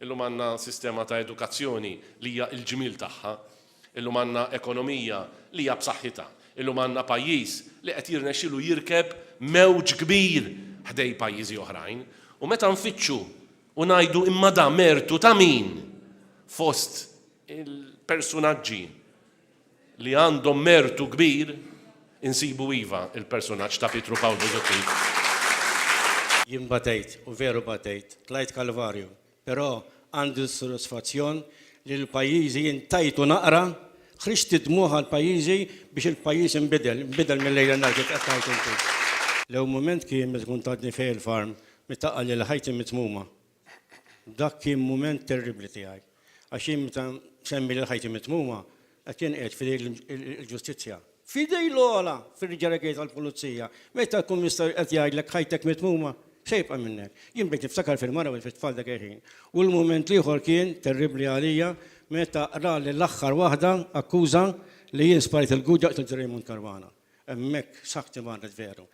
Illum għandna sistema ta' edukazzjoni li hija l-ġmiel tagħha. Illum għandna ekonomija li hija b'saħħitha. Illum għandna pajjiż li qed jirnexxilu jirkeb mewġ kbir ħdej pajjiżi oħrajn. U meta nfittxu u ngħidu imma da mertu ta' min fost il-persunaġġi li għandhom mertu kbir, insibu iva il-persunaġġ ta' Pietru Pawl Busuttil. Jien batejt, u veru batejt, tlajt kalvarju, però għandi s-sodisfazzjon li lil pajjiżi jien tajtu naqra, ħriġt id-dmugħ għal pajjiżi biex il-pajjiż inbidel, inbidel mil-lejl għan-nhar kif qed tgħid inti. L-ewwel mument kien meta kont għadni fejn il-farm, meta qalli li ħajti mitmuma. Dak kien mument terribbli tiegħi. Għax jien meta nsemmi lil ħajti mitmuma, qed jien qiegħed f'idej il-ġustizzja. F'idej l-ogħla fil-ġerarkija tal-pulizija. Meta l-kummissarju qed jgħidlek ħajtek mitmuma, x'se jibqa' minnek? Jien bdejt niftakar fil-mara u fit-tfal dak il-ħin. U l-mument l-ieħor kien terribbli għalija meta qrali l-aħħar waħda akkuża li jien sparajt il-gudja qtilt Raymond Caruana. Hemmhekk saħħti marret veru.